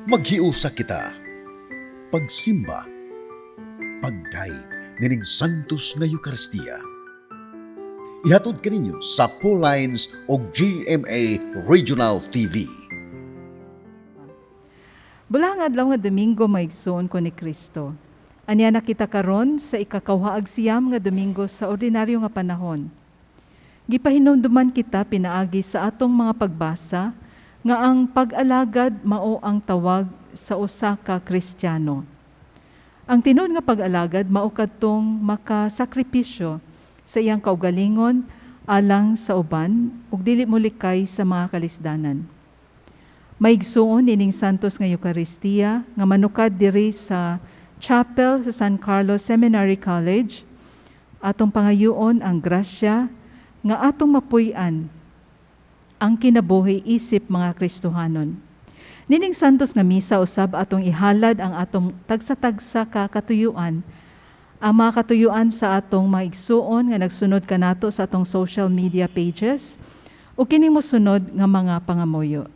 Maghiusa kita. Pagsimba. Pagdayeg nining Santos nga Eukaristiya. Ihatod kaninyo sa Lines o GMA Regional TV. Bulahan adlaw nga Domingo, mga igsoon ko ni Kristo. Ania na kita karon sa ikakawhaag 9 nga Domingo sa ordinaryo nga panahon. Gipahinumduman kita pinaagi sa atong mga pagbasa nga ang pag-alagad mao ang tawag sa usa ka Kristiyano. Ang tinuod nga pag-alagad mao kadtong makasakripisyo sa iyang kaugalingon alang sa uban ug dili molikay sa mga kalisdanan. Maigsuon, ining Santos nga Eukaristiya nga manukad diri sa Chapel sa San Carlos Seminary College, atong pangayuon ang grasya nga atong mapuy-an ang kinabuhi isip mga Kristohanon. Nining Santos nga Misa usab, atong ihalad ang atong tagsa-tagsa ka katuyuan, ang mga katuyuan sa atong mga igsuon nga nagsunod kanato sa atong social media pages ug kining mosunod nga mga pangamuyo.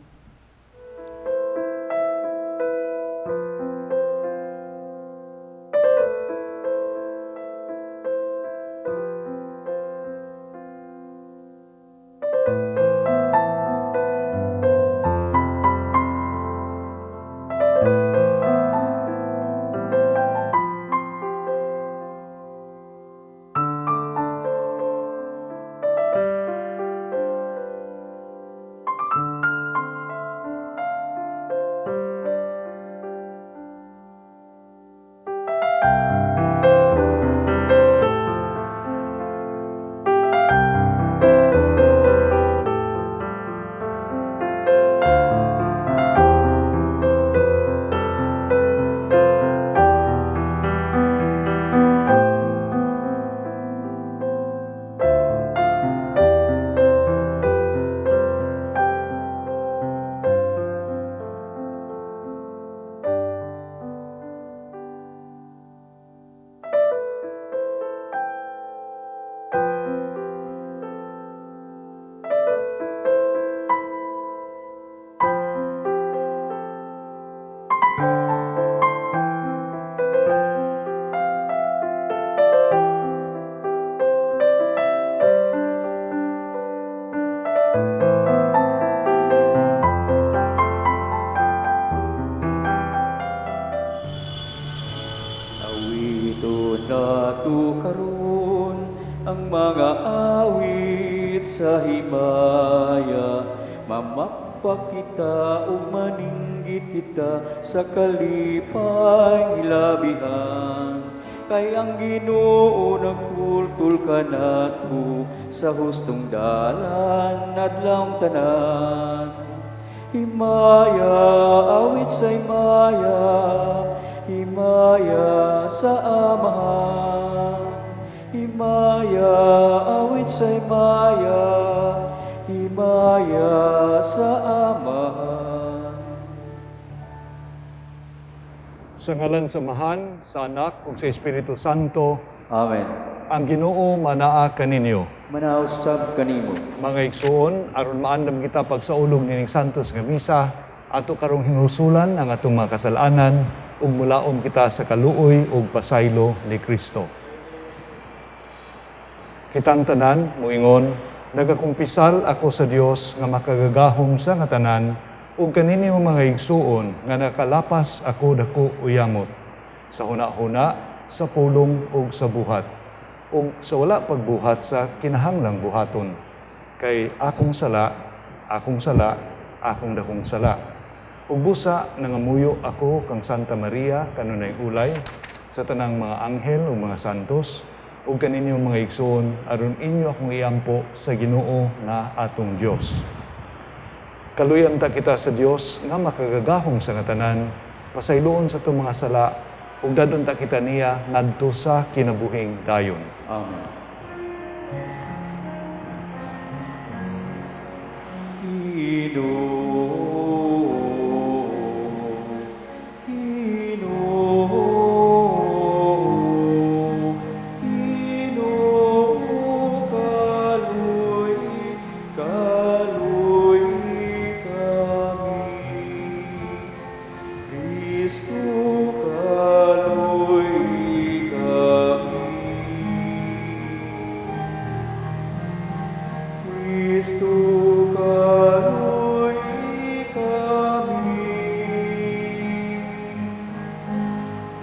Awiton nato karon ang mga awit sa himaya. Mamakpak kita ug maninggit kita sa kalipay hilabihan. Kay ang Ginoo nagtultol kanato sa hustong dalan adlawng tanan. Himaya, awit sa himaya, himaya sa Amahan. Himaya, awit sa himaya, himaya sa Amahan. Sa ngalan sa Amahan, sa Anak, ug sa Espiritu Santo. Amen. Ang Ginoo manaa kaninyo. Manaa usab kanimo. Mga igsuon, aron maandam kita pagsaulog nining Santos nga Misa, ato karong hinulsulan ang atong mga kasalanan ug mulaom kita sa kaluoy ug pasaylo ni Kristo. Kitang tanan moingon, nagakumpisal ako sa Dios nga makagagahom sa katanan ug kaninyo, mga igsuon, nga nakalapas ako dako uyamot sa huna-huna, sa pulong ug sa buhat ug sa wala pagbuhat sa kinahanglang buhaton. Kay akong sala, akong sala, akong dakong sala. Ug busa nangamuyo ako kang Santa Maria kanunay ulay, sa tanang mga anghel ug mga santos, ug kaninyo, mga igsoon, aron inyo akong iampo sa Ginoo nga atong Dios. Kaluyan ta kita sa Dios nga makagagahom sa katanan, pasayloon sa atong mga sala ug dadon ta kita niya ngadto sa kinabuhing dayon. Amen. Ginoo, Ginoo, Ginoo, kaluy-i, kaluy-i kami. Kristo, kaluy kami. Kristo, kaluy kami.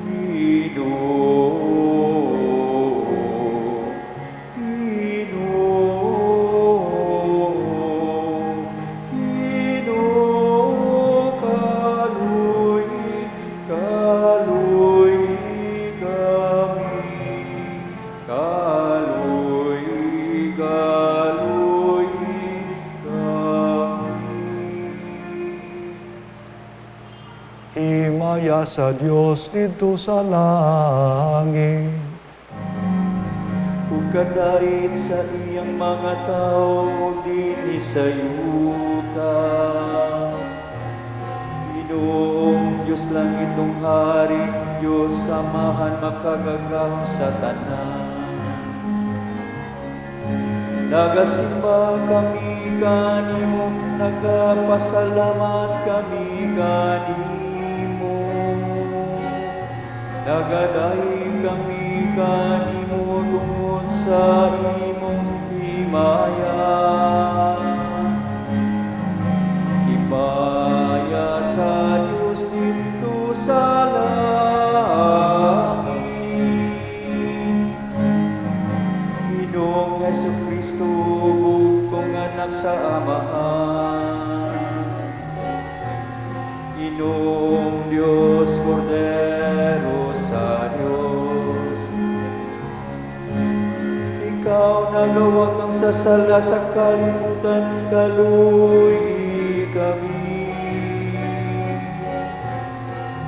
Ginoo, Ginoo, Ginoo, kaluy, kaluy kami, kaluy, kaluy kami. Himaya sa Dios didto sa langit. Ug kadait sa iyang mga tawo dinhi sa yuta. Ginoong Diyos langitong hari, Diyos Amahan makagagahom sa tanan. Nagasimba kami kanimo, nagapasalamat kami kanimo. Nagadaig kami kanimo tungod sa imong himaya. Himaya sa Diyos didto sa langit. Ginoong Hesus Kristo, bugtong anak sa Amahan. Ginoong Diyos, Kordero sa Diyos. Ikaw nagawangkang sa sala sa kalibutan, kaluy kami.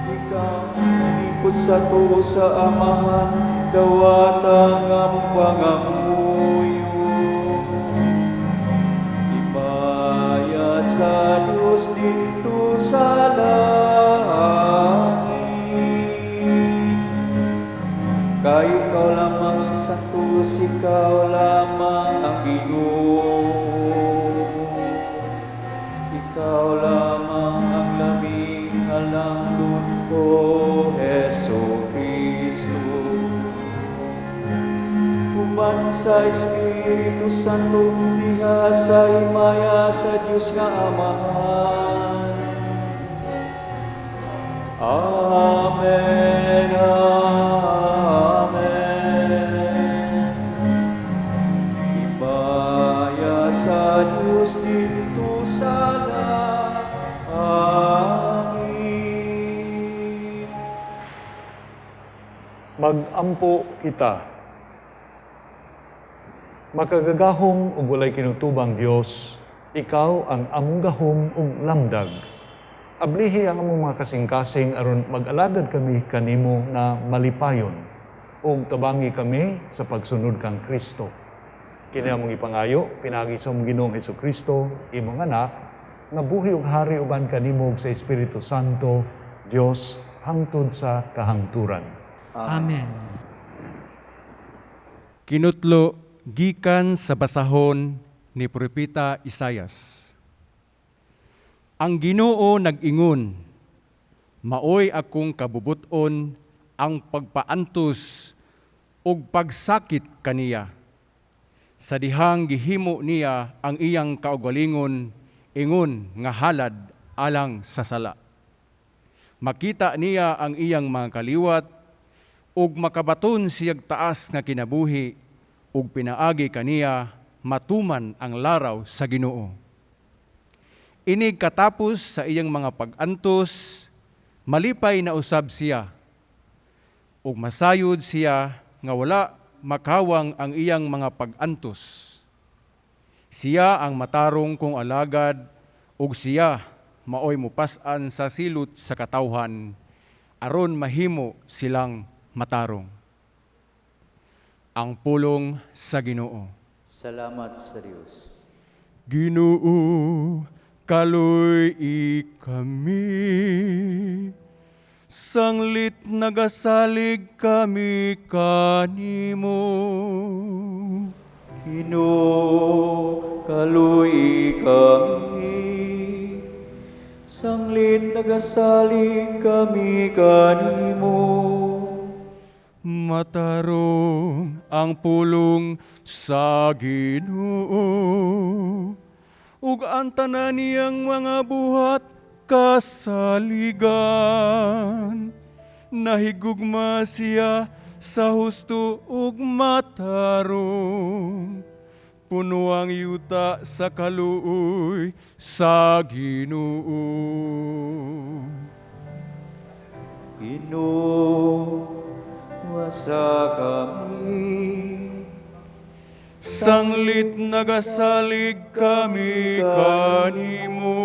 Ikaw nalingkod sa tuo sa Amahan, dawata ang among pangamuyo. Himaya sa Diyos didto sa langit. Kay ikaw lamang ang santos, ikaw lamang ang Ginoo. Ikaw lamang ang labing halangdon, O Hesu Kristo. Uban sa Espiritu Santo, diha sa himaya sa Dios nga Amahan. Amen. Amen. Himaya sa Dios didto sa langit. Magampo kita. Makagagahom ug walay kinutubang Dios, ikaw ang among gahom ug lamdag. Ablihi ang among mga kasing-kasing aron mag-alagad kami kanimo na malipayon ug tabangi kami sa pagsunod kang Kristo. Kini among ipangayo pinaagi sa among Ginoong Hesukristo, imong anak, nga buhi ug hari uban kanimo ug sa Espiritu Santo, Dios hangtod sa kahangturan. Amen. Kinutlo gikan sa basahon ni Propeta Isayas. Ang Ginoo nag-ingon, maoy akong kabubuton ang pagpaantos ug pagsakit kaniya. Sa dihang gihimo niya ang iyang kaugalingon ingon nga halad alang sa sala. Makita niya ang iyang mga kaliwat ug makabaton siyag taas nga kinabuhi ug pinaagi kaniya matuman ang laraw sa Ginoo. Inig katapos sa iyang mga pag-antos, malipay na usab siya ug masayod siya nga wala makawang ang iyang mga pag-antos. Siya ang matarong kong alagad ug siya maoy mupas-an sa silot sa katawhan aron mahimo silang matarong. Ang pulong sa Ginoo. Salamat sa Dios. Ginoo, kaluy-i kami. Sanglit nagasalig kami kanimo. Ginoo, kaluy-i kami. Sanglit nagasalig kami kanimo. Matarong ang pulong sa Ginoo, ug ang tanan niyang mga buhat kasaligan. Nahigugma siya sa husto ug matarong. Puno ang yuta sa kaluoy sa Ginoo. Ginoo, wasa kami. Sanglit nagasalig kami kanimo.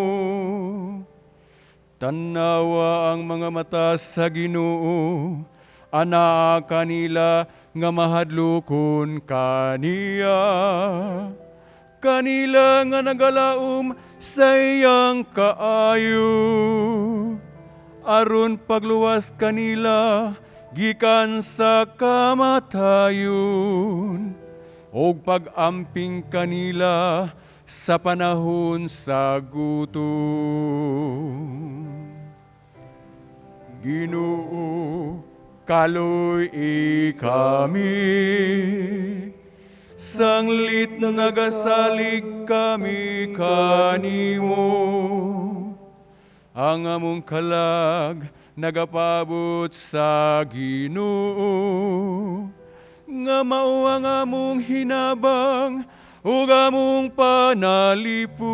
Tanawa ang mga mata sa Ginoo, anaa kanila nga mahadlokon kaniya. Kanila nga nagalaom sa iyang kaayo. Aron pagluwas kanila gikan sa kamatayon, ug pag-amping kanila sa panahon sa gutom. Ginoo, kaluy-i kami. Sanglit nagasalig kami kanimo. Ang among kalag nagapabot sa Ginoo, nga mao ang among hinabang ug among panalipod.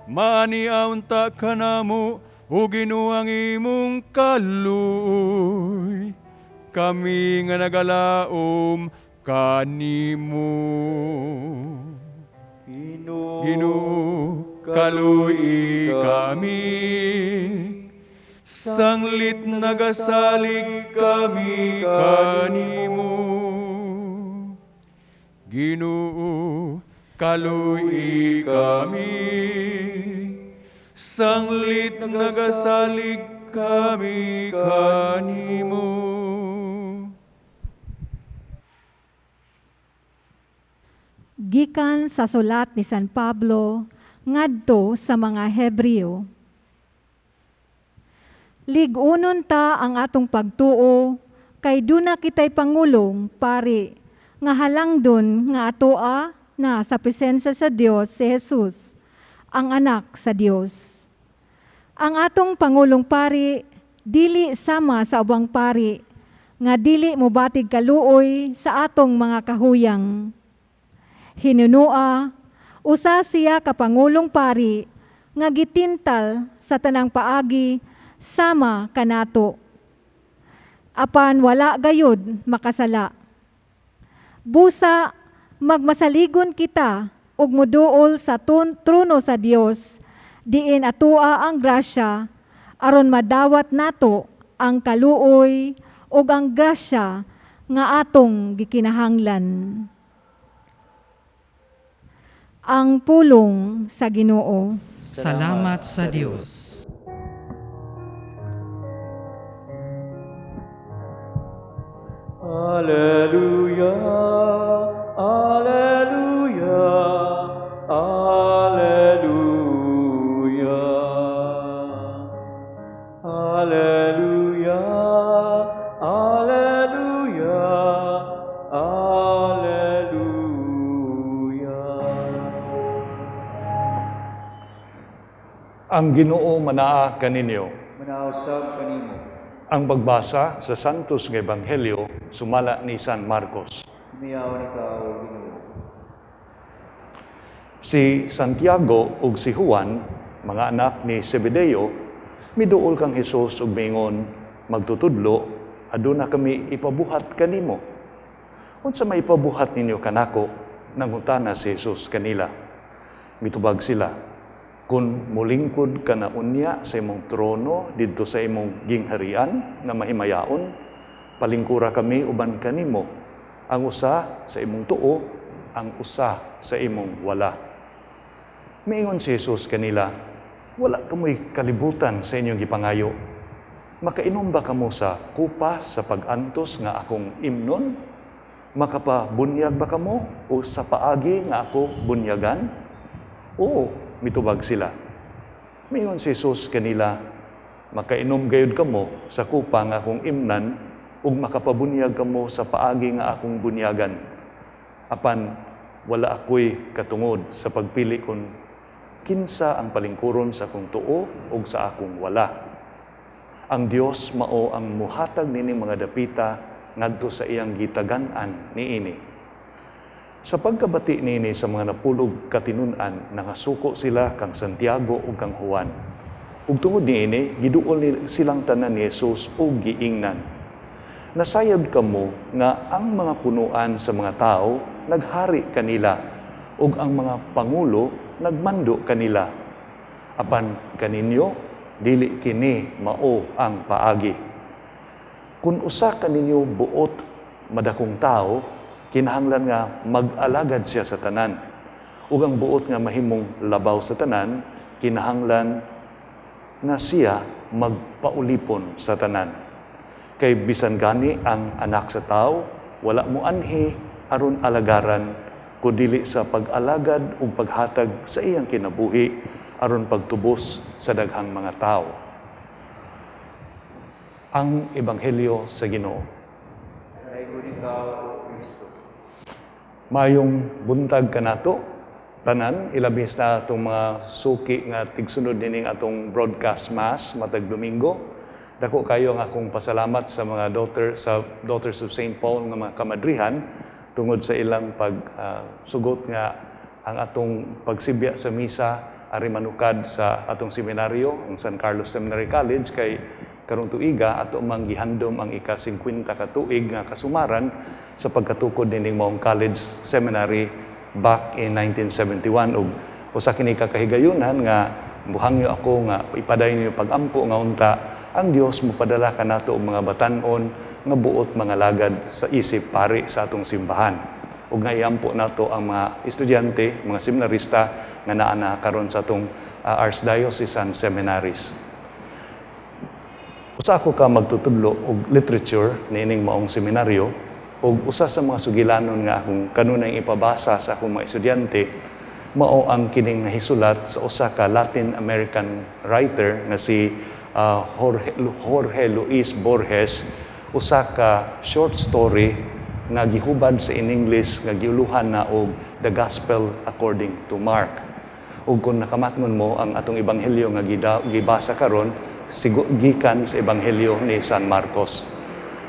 Maniaunta kanamo o Ginoo ang imong kaluoy, kami nga nagalaom kanimo. Ginoo, Ginoo, kaluy-i kami. Sanglit nagasalig kami kanimo. Ginoo, kaluy-i kami. Sanglit nagasalig kami kanimo. Gikan sa sulat ni San Pablo ngadto sa mga Hebreo. Lig-unon ta ang atong pagtuo kay duna kitay pangulong pari nga halangdon nga atoa na sa presensya sa Dios si Jesus, ang anak sa Dios. Ang atong pangulong pari dili sama sa ubang pari nga dili mobatig kaluoy sa atong mga kahuyang. Hinunua, usa siya ka pangulong pari nga gitintal sa tanang paagi sama kanato. Apan wala gayud makasala. Busa magmasaligon kita ug moduol sa trono sa Dios, diin atoa ang grasya aron madawat nato ang kaluoy ug ang grasya nga atong gikinahanglan. Ang pulong sa Ginoo. Salamat sa Dios. Alleluia, alleluia, alleluia. Alleluia, alleluia, alleluia. Ang Ginoo manaa kaninyo. Manausab kanimo. Ang pagbasa sa Santos nga Ebanghelyo sumala ni San Marcos. Himayaon ikaw, Ginoo. Si Santiago ug si Juan, mga anak ni Zebedeo, miduol kang Hesus ug miingon, magtutudlo, aduna kami ipabuhat kanimo. Unsa may ipabuhat ninyo kanako? Nangutana si Hesus kanila. Mitubag sila, kun molingkod ka na unya sa imong trono didto sa imong gingharian nga mahimayaon, palingkura kami uban kanimo, ang usa sa imong tuo, ang usa sa imong wala. Miingon si Jesus kanila, wala kamoy kalibutan sa inyong gipangayo. Makainom ba kamo sa kupa sa pag-antos nga akong imnon? Makapabunyag ba kamo o sa paagi nga ako bunyagan? Oo, mitubag sila. Miingon si Jesus kanila, "Makainom gayud kamo sa kupa nga akong imnan ug makapabunyag kamo sa paagi nga akong bunyagan. Apan wala ako'y katungod sa pagpili kon kinsa ang palingkuron sa akong tuo ug sa akong wala. Ang Dios mao ang muhatag nining mga dapita ngadto sa iyang gitagan-an niini." Sa pagkabati niini sa mga napulog katinun-an, nangasuko sila kang Santiago ug kang Juan. Ug tungod niini, giduol ni silang tanan ni Jesus ug giingnan, "Nasayod kamo nga ang mga punuan sa mga tao naghari kanila ug ang mga pangulo nagmando kanila. Apan kaninyo dili kini mao ang paagi. Kung usa kaninyo buot madakong tao, kinahanglan nga mag-alagad siya sa tanan. Ug ang buot nga mahimong labaw sa tanan, kinahanglan nga siya magpaulipon sa tanan. Kay bisan gani ang Anak sa Tao, wala mo anhi aron alagaran, kundili sa pag-alagad ug paghatag sa iyang kinabuhi aron pagtubos sa daghang mga tao." Ang Ebanghelyo sa Ginoo. Dalaygon ikaw, O Kristo. Maayong buntag kanato tanan, ilabi sa atong mga suki nga tigsunod nining atong broadcast Mass matag Domingo. Dako kayo ang akong pasalamat sa mga daughter sa Daughters of St. Paul nga mga kamadrihan tungod sa ilang pag sugot nga ang atong pagsibya sa misa ari manukad sa atong seminaryo, ang San Carlos Seminary College, kay karong tuiga ato mang gihandom ang ika-50 ka tuig nga kasumaran sa pagkatukod nining maong college seminary back in 1971. Ug usa kini ka kahigayunan nga buhangyo ako nga ipadayon ninyo pag-ampo nga unta ang Dios mopadala kanato og mga batan-on nga buot mga lagad sa isip pari sa atong simbahan ug nga iampo nato ang mga estudyante, mga seminarista nga naa na karon sa atong Archdiocesan Seminaries. Usa ako ka magtutudlo og literature niining maong seminaryo, ug usa sa mga sugilanon nga akong kanunay ipabasa sa akong mga estudyante mao ang kining nahisulat sa usa ka Latin American writer nga si Jorge Luis Borges, usa ka short story nga gihubad sa in English nga giuluhan na og The Gospel According to Mark. Ug kung nakamatngon mo, ang atong ebanghelyo nga gibasa karon gikan sa Ebanghelyo ni San Marcos.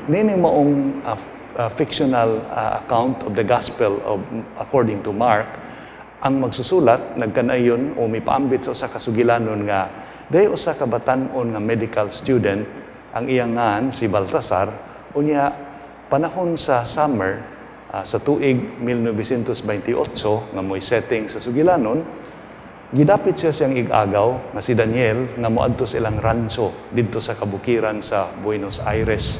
Nining maong fictional account of the Gospel of according to Mark, ang magsusulat nagkanayon o mipaambit sa usa ka sugilanon nga dahil usa ka batan-on nga medical student, ang iyang ngan si Baltasar. Unya panahon sa summer sa tuig 1928 nga mo'y setting sa sugilanon, gidapit siya siyang ig-agaw nga si Daniel nga moadto sa ilang rancho didto sa kabukiran sa Buenos Aires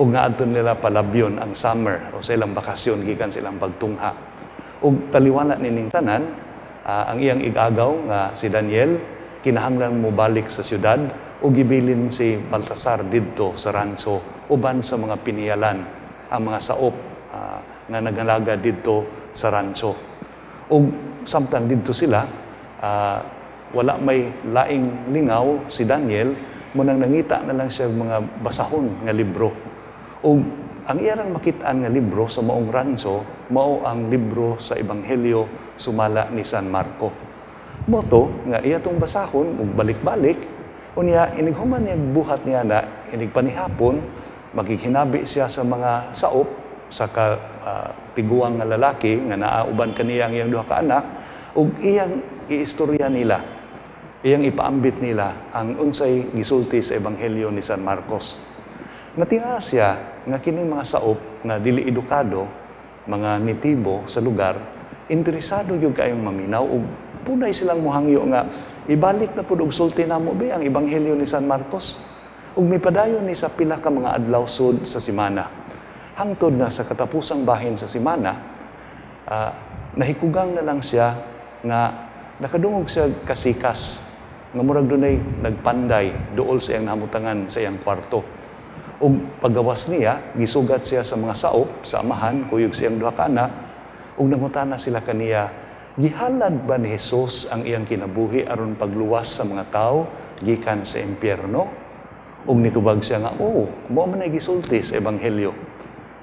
ug nga adto nila palabyon ang summer o sa ilang bakasyon gikan sa ilang pagtungha. Ug taliwala nining tanan, ang iyang ig-agaw nga si Daniel kinahanglan mobalik sa syudad ug gibilin si Baltasar didto sa rancho uban sa mga piniyalan, ang mga saop nga nagalaga didto sa rancho. Ug samtang didto sila, wala may laing lingaw si Daniel, munang nangita na lang siya og mga basahon nga libro. Ug ang iyang makit-an nga libro sa maong rancho mao ang libro sa Ebanghelyo sumala ni San Marco. Mao to nga iya tong basahon ug balik-balik. Unya inig human niya buhat niya na inig panihapon, makighinabi siya sa mga saop sa ka tiguang nga lalaki nga naa uban kaniya ang iyang duha ka anak, ug iyang iistorya nila, iyang ipaambit nila ang unsay gisulti sa Ebanghelyo ni San Marcos. Natinga siya nga kining mga saop nga dili edukado, mga nitibo sa lugar, interesado gyud kaayong maminaw ug punay silang muhangyo nga ibalik na pud og sulti namo be ang Ebanghelyo ni San Marcos. Ug mipadayon ni sa pila ka mga adlaw sud sa semana. Hangtod na sa katapusang bahin sa semana, nahikugang na lang siya nga nakadungog siya kasikas nga murag dunay nagpanday duol sa iyang nahamutangan sa iyang kwarto. Ug paggawas niya, gisugat siya sa mga saop sa amahan, kuyog siyang duha ka anak, ug nangutana sila kaniya, Gihalad ba ni Jesus ang iyang kinabuhi aron pagluwas sa mga tao gikan sa impyerno? Ug nitubag siya nga, "Oo, mao man ay gisulti sa Ebanghelyo."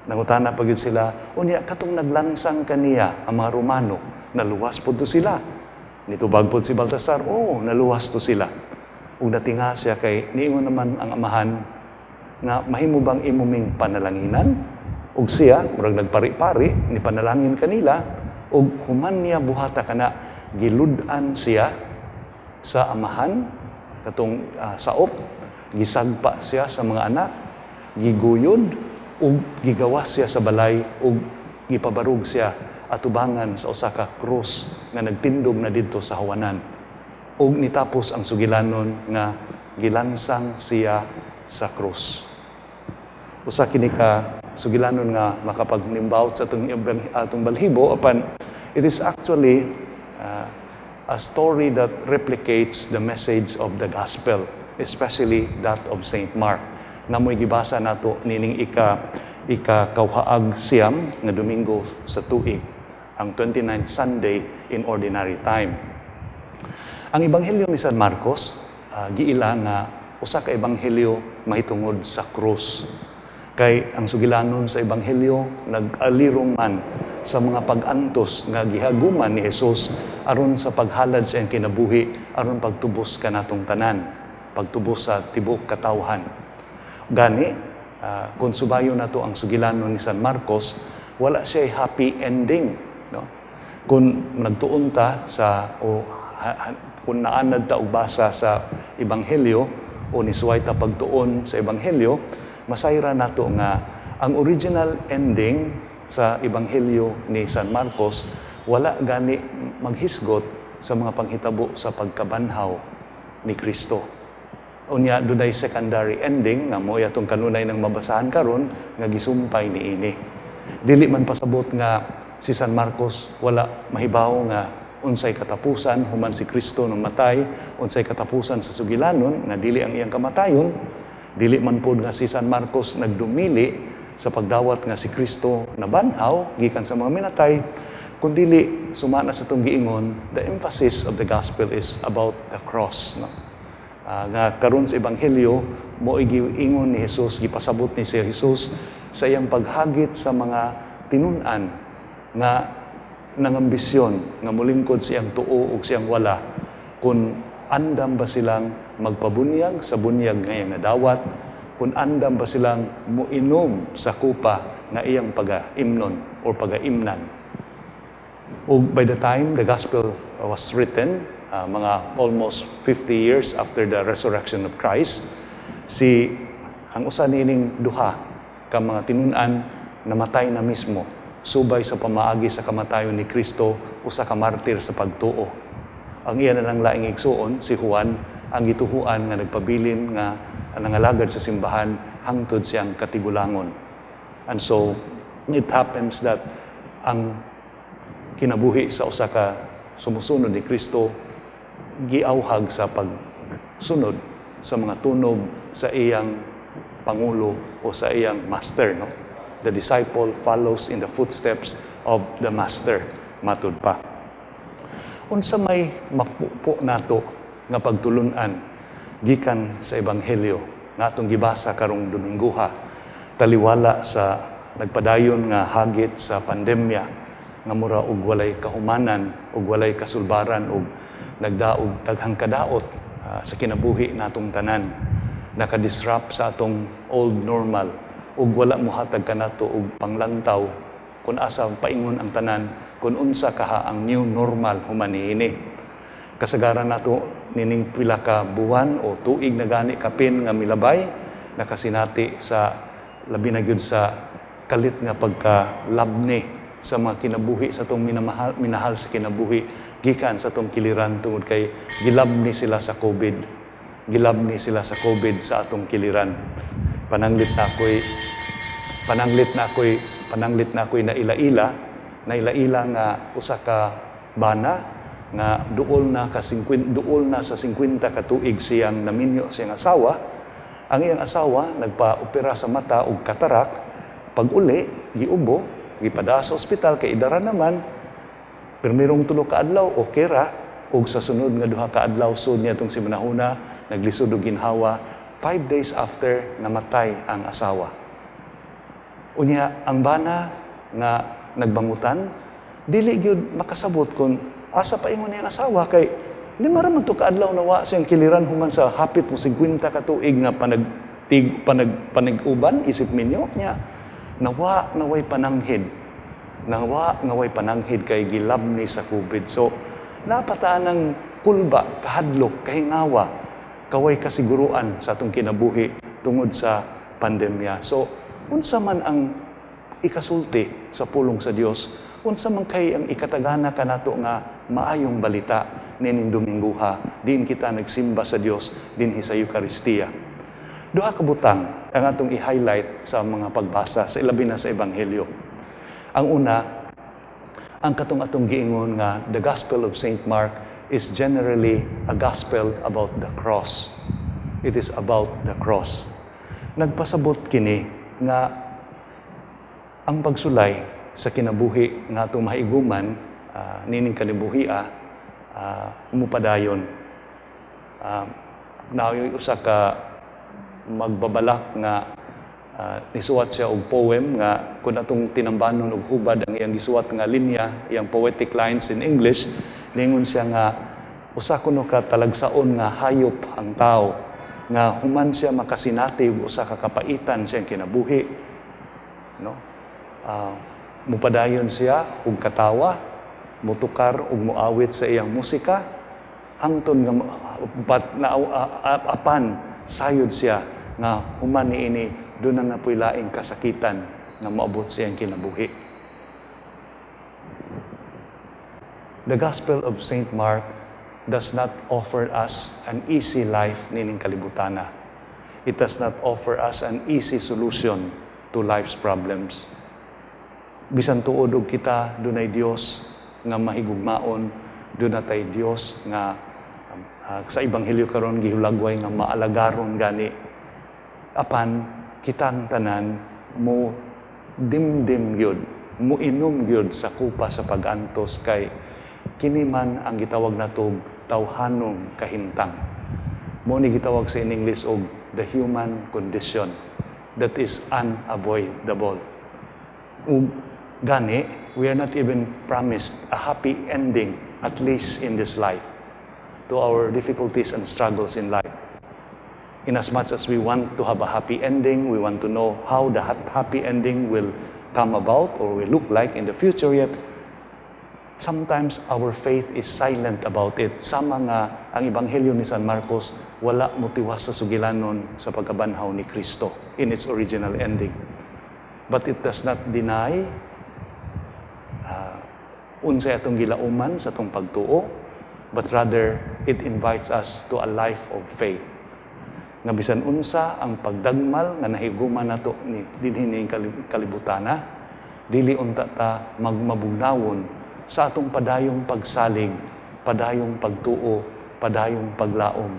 Nangutana pa gyud sila, "Unya katong naglansang kaniya, ang mga Romano, naluwas pod to sila?" Nitubag pod si Baltasar, "Oo, naluwas to sila." Ug natinga siya kay niingon naman ang amahan nga mahimo bang imo ming panalanginan? Ug siya, murag nagpari-pari, ni panalangin kanila, ug human niya buhata kana, gilud-an siya sa amahan, katong saop, gisagpa siya sa mga anak, giguyod, ug gigawas siya sa balay, ug gipabarog siya atubangan sa usa ka krus nga nagtindog na didto sa hawanan. Ug nitapos ang sugilanon nga gilansang siya sa krus. Usa kini ka sugilanon nga makapagnimbaut sa atong balhibo, apan it is actually a story that replicates the message of the gospel, especially that of Saint Mark nga mo'y gibasa nato nining ika 29 nga Domingo sa tuig, ang 29th Sunday in Ordinary Time. Ang Ebanghelyo ni San Marcos giila nga usa ka ebanghelyo mahitungod sa krus. Kay ang sugilanon sa ebanghelyo nag-alirong man sa mga pag-antos nga gihaguman ni Jesus aron sa paghalad sa iyang kinabuhi aron pagtubos kanatong tanan, pagtubos sa tibuok katawhan. Gani, kung subayon nato ang sugilanon ni San Marcos, wala siya happy ending, no? Kung nagtuon ta sa o ha, ha, kung naanad ta og basa sa ebanghelyo o nisuway ta pagtuon sa ebanghelyo, masayra nato nga ang original ending sa ebanghelyo ni San Marcos wala gani maghisgot sa mga panghitabo sa pagkabanhaw ni Kristo. Unya dunay secondary ending nga mo atong kanunay nang mabasahan karon nga gisumpay niini. Dili man pasabot nga si San Marcos wala mahibaw nga unsay katapusan human si Kristo namatay, unsay katapusan sa sugilanon nga dili ang iyang kamatayon. Dili man pod nga si San Marcos nagdumili sa pagdawat nga si Kristo nabanhaw gikan sa mga minatay, kundili sumana sa atong giingon, the emphasis of the gospel is about the cross, no? Nga karon sa ebanghelyo mo giingon ni Jesus, gipasabot ni si Jesus sa iyang paghagit sa mga tinun-an nga nangambisyon nga molingkod sa iyang tuo ug siyang wala, kung andam ba silang magpabunyag sa bunyag nga iyang nadawat, kung andam ba silang muinom sa kupa nga iyang pagaimnon or pagaimnan. Ug by the time the gospel was written, mga almost 50 years after the resurrection of Christ, si ang usa niining duha ka mga tinun-an namatay na mismo subay sa pamaagi sa kamatayon ni Kristo, usa ka martir sa pagtuo. Ang iya na lang laing igsuon, si Juan, ang gituhuan nga nagpabilin nga nangalagad sa simbahan hangtod siyang katigulangon. And so, it happens that ang kinabuhi sa usa ka sumusunod ni Kristo giawhag sa pagsunod sa mga tunob sa iyang pangulo o sa iyang master, no? The disciple follows in the footsteps of the master, matud pa. Unsa may mapupo nato nga pagtulunan gikan sa ebanghelyo nga atong gibasa karong Domingguha, taliwala sa nagpadayon nga hagit sa pandemya nga mura og walay kahumanan og walay kasulbaran og nagdaog daghang kadaot sa kinabuhi natong tanan, naka-disrupt sa atong old normal ug wala mohatag kanato og panglantaw kung asa paingon ang tanan, kung unsa kaha ang new normal human niini? Kasagaran nato nining pila ka buwan o tuig na gani kapin nga milabay, nakasinati sa labi na gyud sa kalit nga pagkalabni sa mga kinabuhi sa atong minamahal, minahal sa kinabuhi gikan sa atong kiliran tungod kay gilabni sila sa COVID. Gilabni sila sa COVID sa atong kiliran. Pananglit na ako'y naila-ila nga usa ka bana nga duol na sa 50 ka tuig siyang naminyo siyang asawa. Ang iyang asawa nagpa-opera sa mata og katarak. Pag uli, giubo, gipada sa ospital kay idara naman. Primerong 3 ka adlaw okay ra, ug sa sunod nga 2 ka adlaw sud niya itong simanahuna naglisod og ginhawa. 5 days after namatay ang asawa. Unya ang bana nga nagbangutan dili gyud makasabot kung asa paingon niyang asawa kay 5 ra man to ka adlaw nawa siyang kiliran human sa hapit mo 50 ka tuig nga panag-uban isip minyo niya nawa nga way pananghid. Nawa nga way pananghid kay gilab ni sa COVID. So napataan ng kulba, kahadlok, kahingawa, kaway kasiguruan sa atong kinabuhi tungod sa pandemya. So unsa man ang ikasulti sa pulong sa Dios, unsa man kay ang ikatagana kanato nga maayong balita nining Domingguha, diin kita nagsimba sa Dios dinhi sa Eukaristiya. Duha ka butang ang atong i-highlight sa mga pagbasa sa ilabi na sa Ebanghelyo. Ang una, ang katong atong giingon nga the Gospel of Saint Mark is generally a gospel about the cross. It is about the cross. Nagpasabot kini nga ang pagsulay sa kinabuhi nga atong mahiguman nining kinabuhia mupadayon. Naoy usa ka magbabalak nga nisuwat siya og poem nga kun atong tinambanon og hubad ang iyang gisuwat nga linya, iyang poetic lines in English, ningon siya nga usa kuno ka talagsaon nga hayop ang tao nga human siya makasinati og usa ka kapaitan siyang kinabuhi, no? Mupadayon siya og katawa, mutukar og muawit sa iyang musika hangtod nga apan sayod siya nga human niini doon na napoy laing kasakitan nga moabot siyang kinabuhi. The Gospel of Saint Mark does not offer us an easy life nining kalibutana. It does not offer us an easy solution to life's problems. Bisan tuod og kita dunay Dios nga mahigugmaon, dunay Dios nga sa Ebanghelyo karon gihulagway nga maalagaron gani. Apan kitang tanan mo dimdim gyud, mo inom gyud sa kupa sa pag-antos kay kini man ang gitawag natog tawhanong kahimtang. Mo ni gitawag sa in English og the human condition that is unavoidable. Ug gani, we are not even promised a happy ending, at least in this life, to our difficulties and struggles in life. Inasmuch as we want to have a happy ending, we want to know how the happy ending will come about or will look like in the future, yet sometimes our faith is silent about it. Sama nga ang Ebanghelyo ni San Marcos, wala motiwas sa sugilanon sa pagkabanhaw ni Kristo in its original ending. But it does not deny unsay atong gilauman sa atong pagtuo, but rather it invites us to a life of faith. Nga bisan unsa ang pagdagmal nga nahiguman nato ni dinhi ning kalibutana, dili unta ta magmabugnawon sa atong padayong pagsalig, padayong pagtuo, padayong paglaom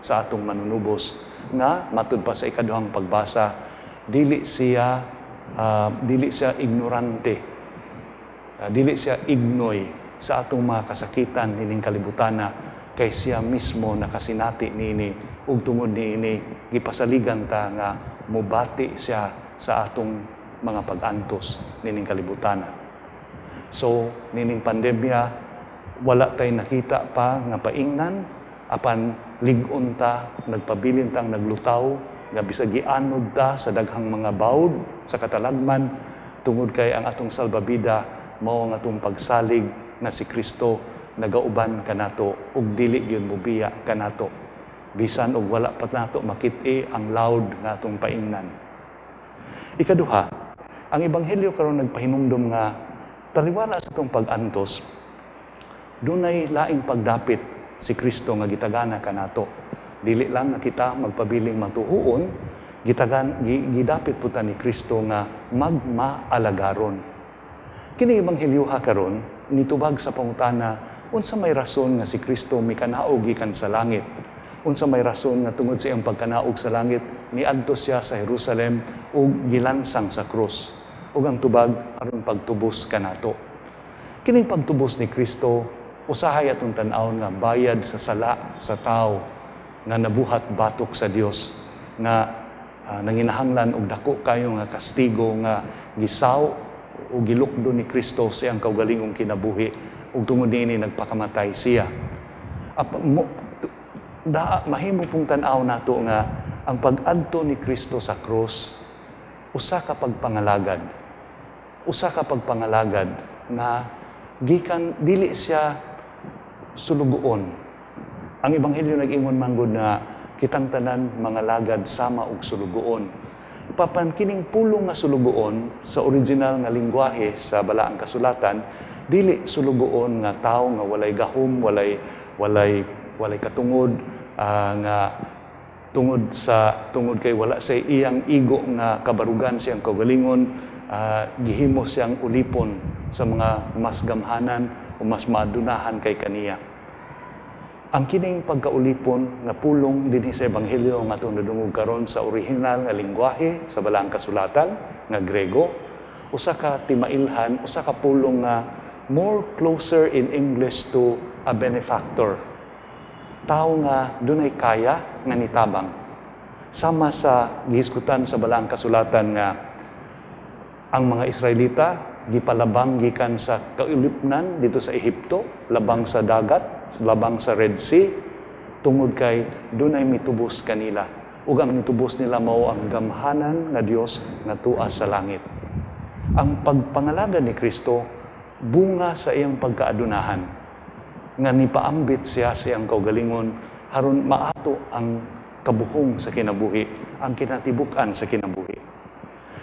sa atong manunubos nga matud pa sa ikaduhang pagbasa, dili siya ignorante, dili siya ignoy sa atong mga kasakitan nining kalibutana, kay siya mismo nakasinati niini ug tungod niini gipasaligan ta nga mobati siya sa atong mga pag-antos nining kalibutana. So nining pandemya wala tay nakita pa nga paingnan, apan lig-on ta, nagpabilin tang naglutaw, nga bisag gianod ta sa daghang mga bawd sa katalagman, tungod kay ang atong salbabida mao ang atong pagsalig na si Kristo nagauban kanato ug dili gyud mobiya kanato, bisan og wala pa nato makit-i ang loud nga atong paingnan. Ikaduha, ang Ebanghelyo karon nagpahinumdom nga taliwala sa atong pag-antos, dunay laing pagdapit si Kristo nga gitagana kanato. Dili lang nga kita magpabiling matuhuon, gidapit po ta ni Kristo nga magmaalagaron. Kini Ebanghelyoha karon nitubag sa pangutana unsa may rason nga si Kristo mikanaog gikan sa langit. Unsa may rason nga tungod sa iyang pagkanaog sa langit niadto siya sa Jerusalem ug gilansang sa krus. Ug ang tubag aron pagtubos kanato. Kining pagtubos ni Kristo, usahay atong tan-awon nga bayad sa sala sa tao nga nabuhat batok sa Dios, nga nanginahanglan og dako kayo nga kastigo nga gisaw o gilukdo ni Kristo sa iyang kaugalingong kinabuhi ug tungod niini nagpakamatay siya. Mahimo pong tan-aw nato nga ang pag-adto ni Kristo sa krus usa ka pagpangalagad. Usa ka pagpangalagad nga gikan dili siya sulugoon. Ang Ebanghelyo nag-ingon man gud na kitang tanan mga lagad sama og sulugoon. Papan kining pulong nga sulugoon sa original nga lingwahe sa Balaang Kasulatan, dili sulugoon nga tawo nga walay gahom, walay katungod, nga tungod kay wala sa iyang igo nga kabarugan siyang kaugalingon, gihimo siyang ulipon sa mga mas gamhanan o mas maadunahan kay kaniya. Ang kining pagkaulipon nga pulong dinhi sa Ebanghelyo nga atong nadungog karon sa orihinal nga lingwahe sa Balaang Kasulatan nga Grego, usa ka timailhan, usa ka pulong nga more closer in English to a benefactor. Tao nga dunay kaya nga nitabang. Sama sa gihisgutan sa Balaang Kasulatan nga ang mga Israelita gipalabang gikan sa kaulipnan dito sa Ehipto, labang sa dagat, labang sa Red Sea, tungod kay dunay mitubos kanila. Ug ang mitubos nila mao ang gamhanan nga Dios nga tua sa langit. Ang pagpangalagad ni Kristo bunga sa iyang pagkaadunahan, nga nipaambit siya sa iyang kaugalingon aron maato ang kabuhong sa kinabuhi, ang kinatibuk-an sa kinabuhi.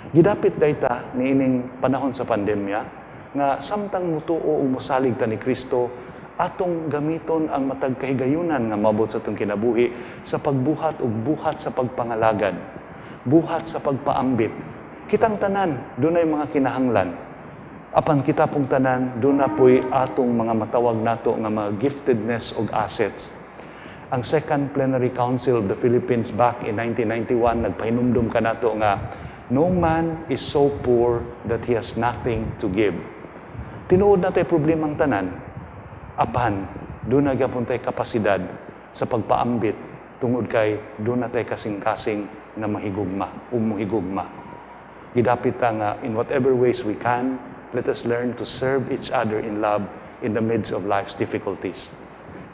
Gidapit dayta niining panahon sa pandemya nga samtang mutuo o mosalig ta ni Kristo, atong gamiton ang matag kahigayunan nga mabot sa atong kinabuhi sa pagbuhat og buhat sa pagpangalagad, buhat sa pagpaambit. Kitang tanan dunay mga kinahanglan. Apan kita pong tanan duna poy atong mga matawag nato nga mga giftedness og assets. Ang Second Plenary Council of the Philippines back in 1991 nagpahinumdum kanato nga no man is so poor that he has nothing to give. Tinuod na tay problemang tanan, apan doon na gyapon tay kapasidad sa pagpaambit tungod kay doon na tay kasing-kasing na mahigugma o muhigugma. Gidapit ta nga in whatever ways we can, let us learn to serve each other in love in the midst of life's difficulties.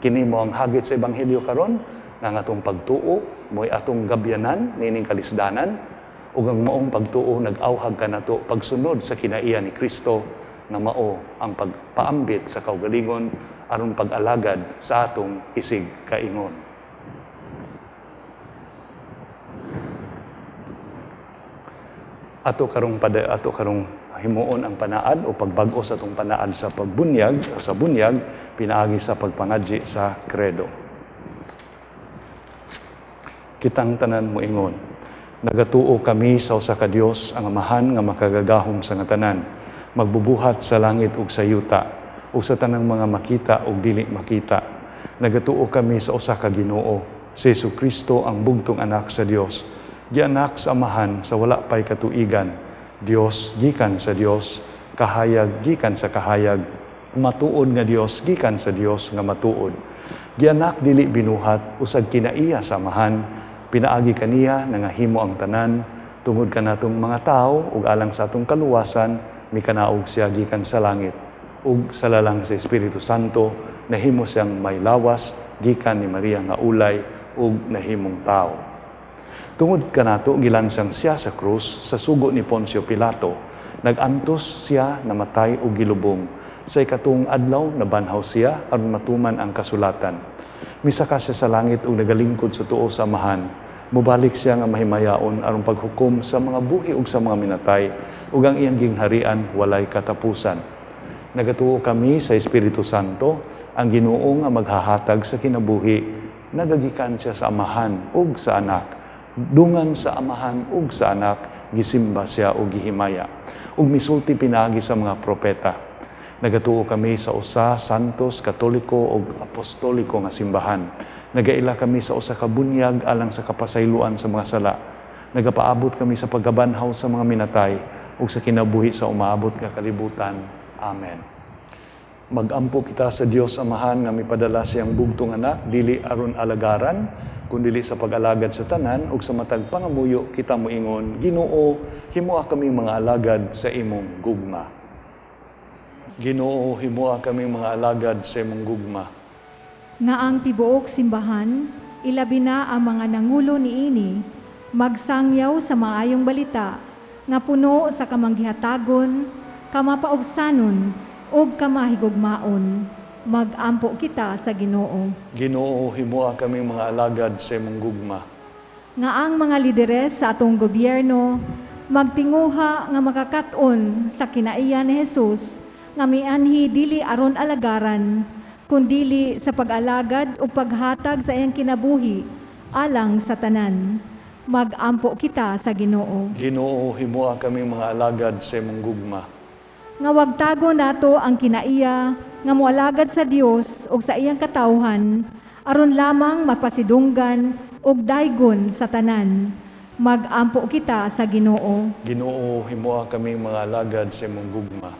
Kini mo ang hagit sa Ebanghelyo karon nga ang atong pagtuo mo'y atong gabyanan niining kalisdanan, ug ang maong pagtuo nag-awhag kanato pagsunod sa kinaiya ni Kristo nga mao ang pagpaambit sa kaugalingon aron pag-alagad sa atong isig kaingon. Ato karong himuon ang panaad o pagbag-o sa atong panaad sa pagbunyag o sa bunyag pinaagi sa pagpangadji sa credo. Kitang tanan moingon, nagatuo kami sa usa ka Dios ang Amahan nga makagagahom sa nga tanan, magbubuhat sa langit ug sa yuta, ug sa tanang mga makita ug dili makita. Nagatuo kami sa usa ka Ginoo, si Jesucristo ang bugtong anak sa Dios, gianak sa Amahan sa wala pay katuigan, Dios gikan sa Dios, kahayag gikan sa kahayag, matuod nga Dios gikan sa Dios nga matuod. Gianak dili binuhat, usag kinaiya sa Amahan, pinaagi kaniya nangahimo ang tanan, tungod kanatong mga tawo ug alang sa atong kaluwasan, mikanaog siya gikan sa langit. Ug sa lalang sa Espiritu Santo, nahimo siyang may lawas gikan ni Maria nga ulay ug nahimong tawo. Tungod kanato gilansang siya sa krus sa sugo ni Poncio Pilato, nag-antos siya, namatay ug gilubong. Sa ikatong adlaw nabanhaw siya aron matuman ang kasulatan. Misaka siya sa langit ug nagalingkod sa tuo sa Amahan. Mobalik siya nga mahimayaon aron paghukom sa mga buhi ug sa mga minatay, ug ang iyang gingharian walay katapusan. Nagatuo kami sa Espiritu Santo, ang Ginoo nga maghahatag sa kinabuhi, nagagikan siya sa Amahan ug sa Anak. Dungan sa Amahan ug sa Anak, gisimba siya ug gihimaya. Ug misulti pinaagi sa mga propeta. Nagatuo kami sa usa santos, katoliko ug apostoliko nga simbahan. Nagaila kami sa usa ka bunyag alang sa kapasayloan sa mga sala. Nagapaabot kami sa pagkabanhaw sa mga minatay ug sa kinabuhi sa umaabot nga kalibutan. Amen. Magampo kita sa Dios Amahan nga mipadala siyang bugtong anak dili aron alagaran kundili sa pag-alagad sa tanan ug sa matag pangamuyo kita moingon, Ginoo, himoa kami mga alagad sa imong gugma. Ginoo, himoa kami mga alagad sa imong gugma. Nga ang tibuok simbahan, ilabi na ang mga nangulo niini, magsangyaw sa maayong balita, nga puno sa kamanggihatagon, kamapaubsanon, ug kamahigugmaon. Magampo kita sa Ginoo. Ginoo, himoa kami mga alagad sa imong gugma. Nga ang mga lideres sa atong gobyerno magtinguha nga makakat-on sa kinaiya ni Jesus nga mianhi dili aron alagaran kundili sa pag-alagad ug paghatag sa iyang kinabuhi alang sa tanan. Magampo kita sa Ginoo. Ginoo, himoa kami mga alagad sa imong gugma. Nga wagtago nato ang kinaiya nga moalagad sa Dios ug sa iyang katawhan aron lamang mapasidunggan ug daygon sa tanan. Magampo kita sa Ginoo. Ginoo, himoa kami mga alagad sa imong gugma.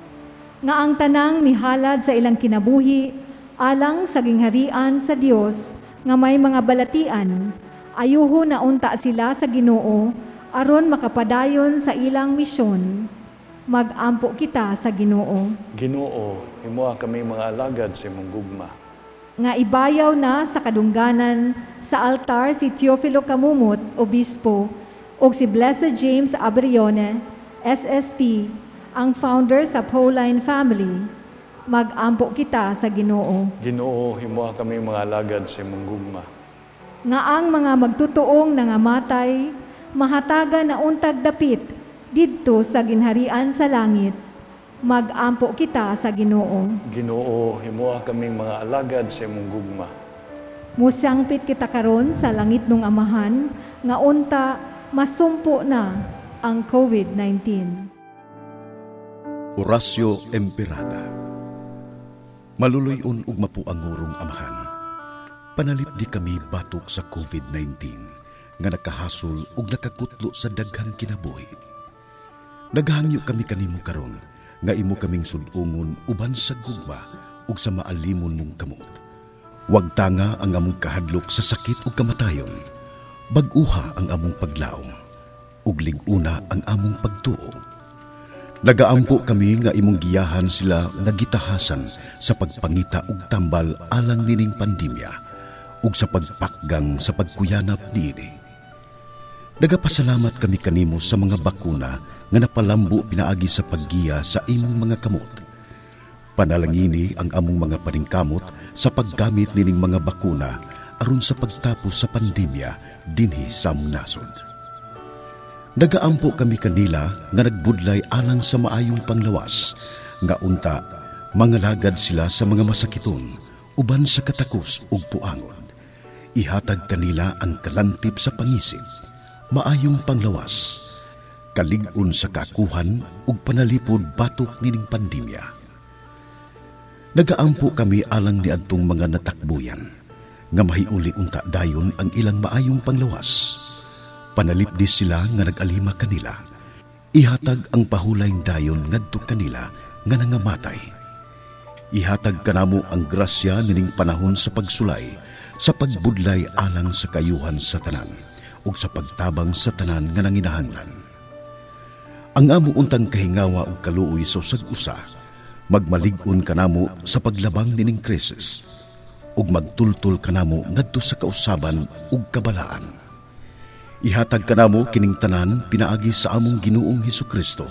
Nga ang tanang mihalad sa ilang kinabuhi alang sa gingharian sa Dios nga may mga balatian, ayuho na unta sila sa Ginoo aron makapadayon sa ilang misyon. Magampo kita sa Ginoo. Ginoo, himoa kami mga alagad sa imong gugma. Nga ibayaw na sa kadungganan sa altar si Teofilo Camumot, Obispo, ug si Blessed James Abrione, SSP, ang founder sa Pauline family. Magampo kita sa Ginoo. Ginoo, himoa kami mga alagad sa imong gugma. Nga ang mga magtutuong nangamatay, mahatagan na untag dapit didto sa ginharian sa langit. Magampo kita sa Ginoo. Ginoo, himoa kami mga alagad sa imong gugma. Musangpit kita karon sa langit nung Amahan nga unta masumpo na ang COVID-19. Oratio Imperata. Maluluy-on ug mapuangurong Amahan. Panalipdi kami batok sa COVID-19 nga nakahasol ug nakakutlo sa daghang kinabuhi. Naghangyo kami kanimo karon nga imo kaming sud-ungon uban sa gugma ug sa maalimon mong kamot. Wagtanga ang among kahadlok sa sakit ug kamatayon. Bag-uha ang among paglaom ug lig-una ang among pagtuo. Nagaampo kami nga imong giyahan sila nga gitahasan sa pagpangita og tambal alang nining pandemya ug sa pagpakgang sa pagkuyanap niini. Nagapasalamat kami kanimo sa mga bakuna nga napalambo pinaagi sa paggiya sa imong mga kamot. Panalangini ang among mga paningkamot sa paggamit nining mga bakuna aron sa pagtapos sa pandemya dinhi sa among nasod. Nagaampo kami kanila nga nagbudlay alang sa maayong panglawas, nga unta mangalagad sila sa mga masakiton uban sa katakos ug puangon. Ihatag kanila ang kalantip sa pangisip, maayong panglawas, kalig-on sa kakuhan ug panalipod batok nining pandemya. Nagaampo kami alang niadtong mga natakbuyan, nga mahiuli unta dayon ang ilang maayong panglawas. Panalipdi sila nga nag-alima kanila. Ihatag ang pahulayng dayon ngadto kanila nga nangamatay. Ihatag kanamo ang grasya nining panahon sa pagsulay, sa pagbudlay alang sa kayuhan sa tanan, ug sa pagtabang sa tanan nga nanginahanglan. Ang amo untang kahingawa ug kaluoy sa usag-usa, magmalig-on kanamo sa paglabang nining krisis, ug magtultol kanamo ngadto sa kausaban ug kabalaan. Ihatag kanamo kining tanan pinaagi sa among Ginoong Hesukristo,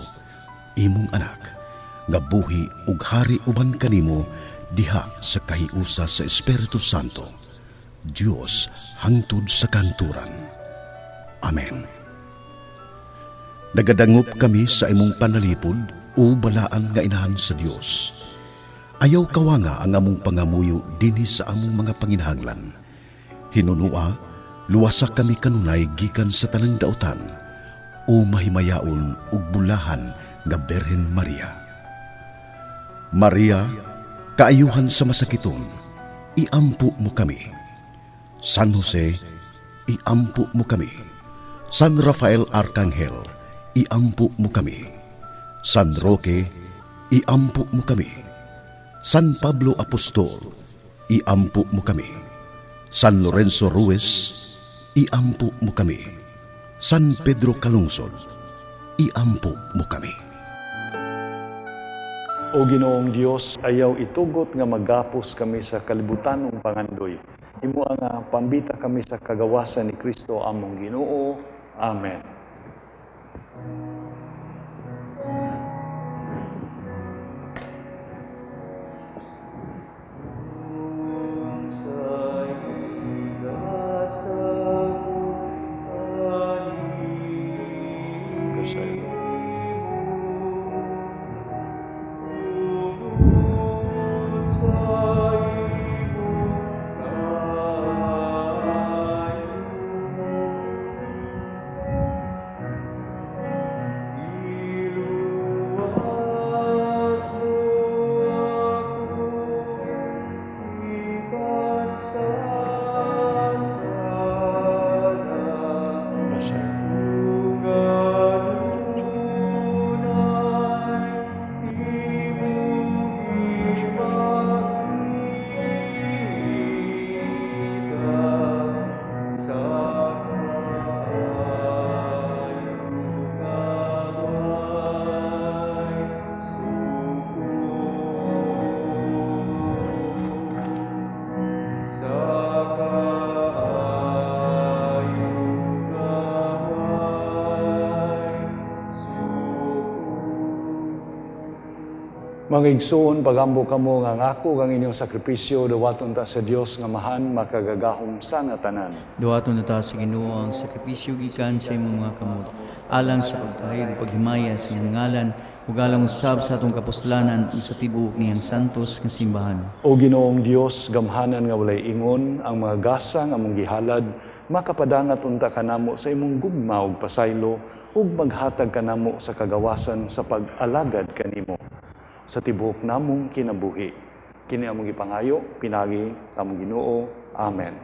imong anak, nga buhi ug hari uban kanimo diha sa kahiusa sa Espiritu Santo, Dios hangtod sa kanturan. Amen. Nagadangop kami sa imong panalipod o balaan nga inahan sa Dios. Ayaw kawanga ang among pangamuyo dinhi sa among mga panginahanglan. Hinunua, luwasa kami kanunay gikan sa tanang dautan o mahimayaon ug bulahan nga Birhen Maria. Maria, kaayuhan sa masakiton, iampo mo kami. San Jose, iampo mo kami. San Rafael Arcangel, iampo mo kami. San Roque, iampo mo kami. San Pablo Apostol, iampo mo kami. San Lorenzo Ruiz, iampo mo kami. San Pedro Calungsod, iampo mo kami. O Ginoong Dios, ayaw itugot nga magapos kami sa kalibutanong pangandoy. Himoa nga pambita kami sa kagawasan ni Kristo among Ginoo. Amen. Mga igsoon, pagambo kamo nga ngako kang inyong sakripisyo, dawaton ta sa Dios nga mahan makagagahom sa nga tanan. Dawaton na ta sa Ginoo ang sakripisyo gikan sa imong mga kamot, alang sa pagkahayag ug paghimaya sa iyang ngalan, ug alang usab sa atong kapuslanan ug sa tibuok niyang santos nga simbahan. O Ginoong Dios, gamhanan nga walay ingon ang mga gasa nga among gihalad, makapadangat unta kanamo sa imong gugma ug pasaylo, ug maghatag kanamo sa kagawasan sa pag-alagad kanimo sa tibuok namong kinabuhi. Kini among gipangayo, pinagi among Ginoo. Amen.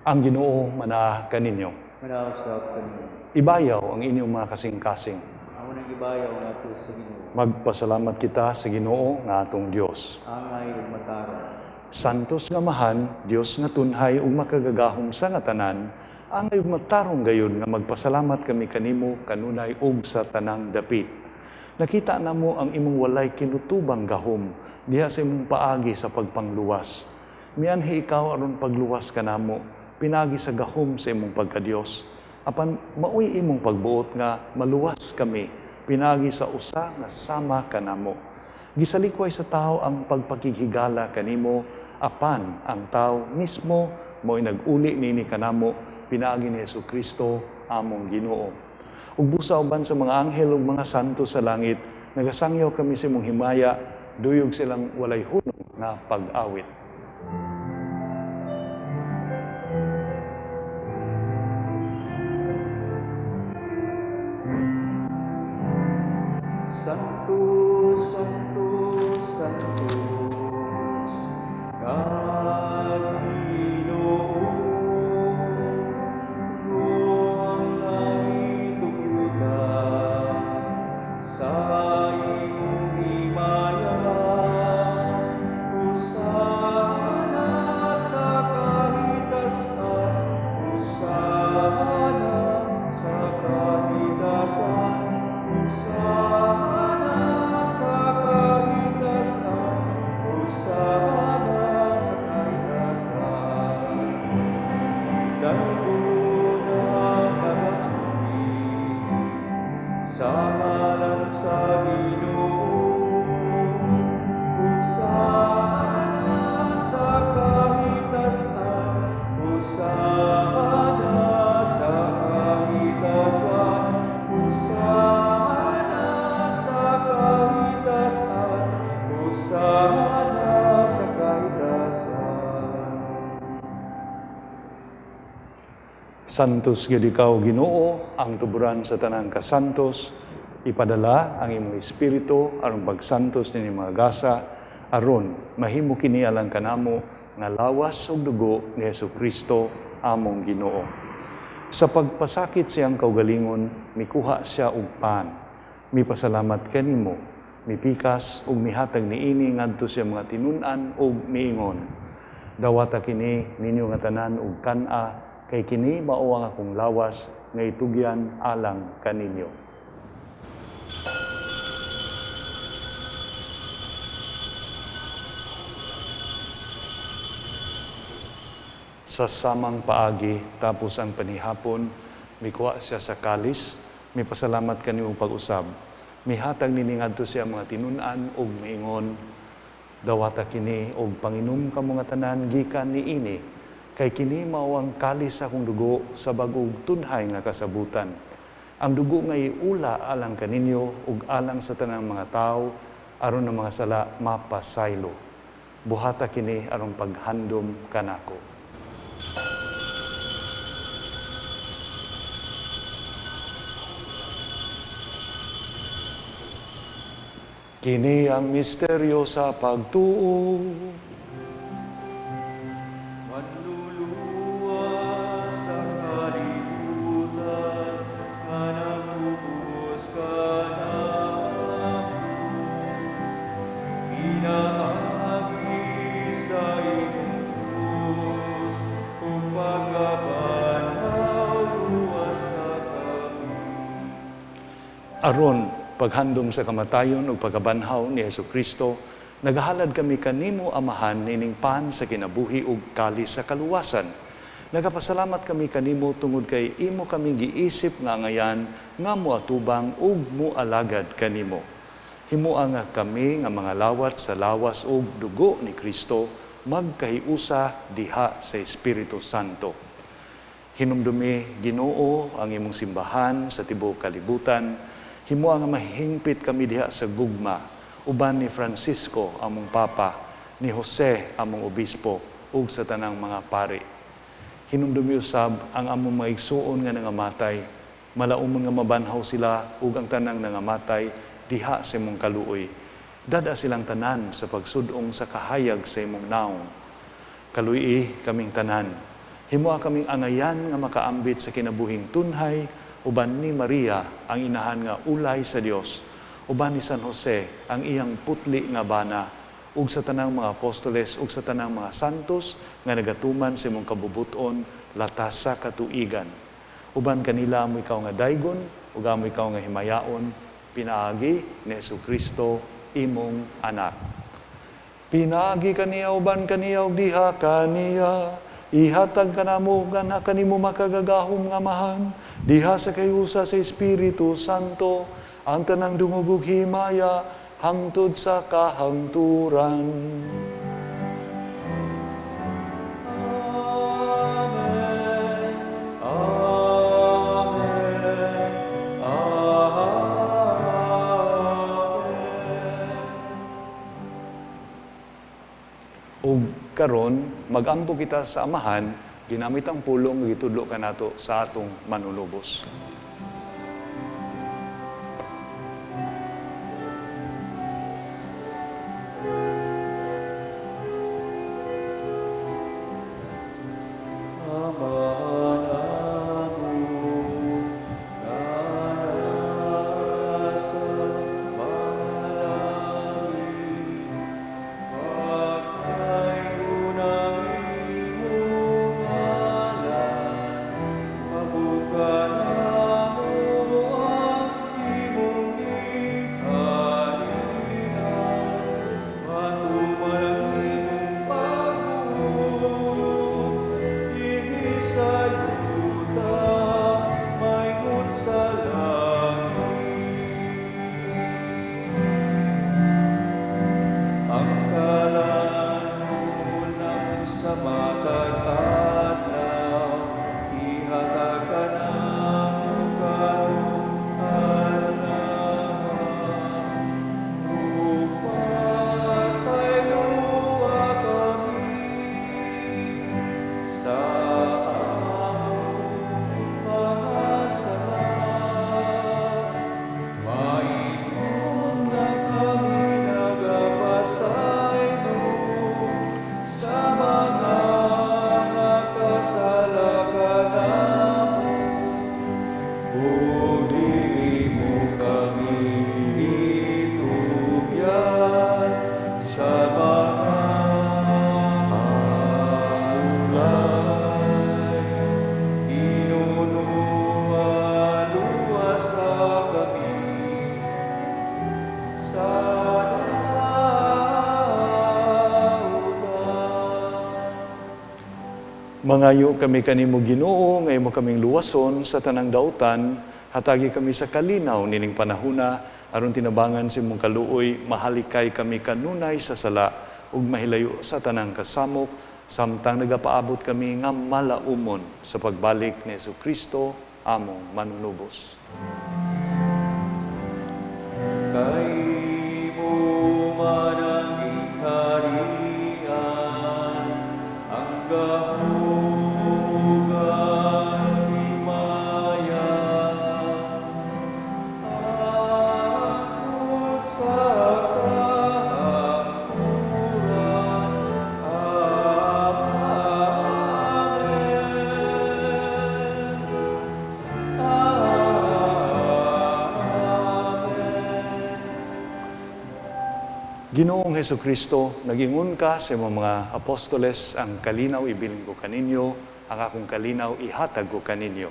Ang Ginoo manaa kaninyo. Manaa usab kaninyo. Ibayaw ang inyong mga kasing-kasing. Amo nang ibayaw ngadto sa Ginoo. Magpasalamat kita sa Ginoo nga atong Dios. Angay ug matarong. Santos nga mahan, Dios nga tunhay ug makagagahom sa nga tanan, angay ug matarong gayud nga magpasalamat kami kanimo kanunay ug sa tanang dapit. Nakita namo ang imong walay kinutubang gahom diha sa imong paagi sa pagpangluwas. Mianhi ikaw aron pagluwas kanamo, pinagi sa gahom sa imong pagkadiyos. Apan maoy imong pagbuot nga maluwas kami, pinagi sa usa nga sama kanamo. Gisalikway sa tao ang pagpakighigala kanimo, apan ang tao mismo mo'y nag-uli nini kanamo, pinaagi ni Hesus Kristo among Ginoo. Ug busa uban sa mga anghel ug mga santo sa langit, nagasangyaw kami sa imong himaya, duyog silang walay hunong nga pag-awit. Santo, Santo, Santos, Santos gyud ikaw Ginoo, ang tuburan sa tanang kasantos. Ipadala ang imong espiritu aron pagsantos nining mga gasa, aron mahimo kini alang kanamo nga lawas ug dugo ni Hesukristo among Ginoo. Sa pagpasakit siyang kaugalingon, mikuha siya og pan. Mipasalamat kanimo, mipikas ug mihatag niini ngadto sa mga tinun-an ug miingon: Dawata kini ninyo nga tanan ug kan-a, kay kini mao ang akong lawas nga itugyan alang kaninyo. Sa samang paagi, tapos ang panihapon, mikuha siya sa kalis, mipasalamat kanimo pag-usab. Mihatag nini ngadto siya mga tinun-an ug miingon: Dawata kini og panginom kamo nga tanan gikan niini, kay kini mao ang kalis sa akong dugo sa bag-ong tunhay nga kasabutan. Ang dugo nga iula alang kaninyo ug alang sa tanang mga tawo aron ang mga sala mapasaylo. Buhata kini aron paghandom kanako. Kini ang misteryo sa pagtuo. Manluluwas sa kalibutan, nga nagubos kanamo. Pinaagi sa imong krus, ug pagkabanhaw luwas sa kami. Aron paghandom sa kamatayon ug pagkabanhaw ni Hesukristo, nagahalad kami kanimo, Amahan, nining pan sa kinabuhi ug kalis sa kaluwasan. Nagapasalamat kami kanimo tungod kay imo kami giisip nga angayan nga moatubang ug moalagad kanimo. Himoa nga kami nga mga lawat sa lawas ug dugo ni Kristo magkahiusa diha sa Espiritu Santo. Hinumdumi, Ginoo, ang imong simbahan sa tibuok kalibutan. Himoa nga mahingpit kami diha sa gugma, uban ni Francisco among Papa, ni Jose among Obispo, ug sa tanang mga pari. Hinumdumi usab ang among mga igsuon nga nangamatay, malaumon nga mabanhaw sila ug ang tanang nangamatay diha sa imong kaluoy. Dada silang tanan sa pagsudong sa kahayag sa imong naong. Kaluoyi kaming tanan. Himoa kaming angayan nga makaambit sa kinabuhing tunhay, uban ni Maria ang inahan nga ulay sa Dios, uban ni San Jose ang iyang putli nga bana, ug sa tanang mga apostoles ug sa tanang mga santos nga nagatuman sa imong kabubuton latas sa katuigan. Uban kanila amo ikaw nga daygon ug amo ikaw nga himayaon, pinaagi ni Hesukristo imong anak. Pinaagi kaniya uban kaniya ug diha kaniya, ihatag kanamo ug anak kanimo makagagahom nga Amahan, diha sa kahiusa sa Espiritu Santo, ang tanang dungog ug himaya hangtod sa kahangturan. Amen. Amen. Amen. Ug karon magampo kita sa Amahan, ginamit ang pulong nga gitudlo kanato sa atong manunubos. Amahan amon, nga nasa mga langit, pagpaygon ang imong ngalan, maabot kanamo ang imong gingharian, matuman ang imong pagbuot, dinhi sa yuta, maingon sa langit. Ang kalanon namo sa matag adlaw, ihatag kanamo karong adlaw. Ug pasayloa kami sa among mga sala, maingon nga kami nagapasaylo sa mga nakasala kanamo. Ug dili mo kami Mangayo kami kanimo Ginoo, nga imo kaming luwason sa tanang dautan, hatagi kami sa kalinaw nining panahuna, aron tinabangan sa imong kaluoy, mahalikay kami kanunay sa sala ug mahilayo sa tanang kasamok, samtang nagapaabot kami nga malaumon sa pagbalik ni Hesukristo among manunubos. Kay mo man ang gingharian, ang gahom ug ang himaya, hangtod sa kahangturan. Amen. Amen. Ginoong Hesukristo, nag-ingon ka sa imong mga apostoles, ang kalinaw ibilin ko kaninyo, ang akong kalinaw ihatag ko kaninyo.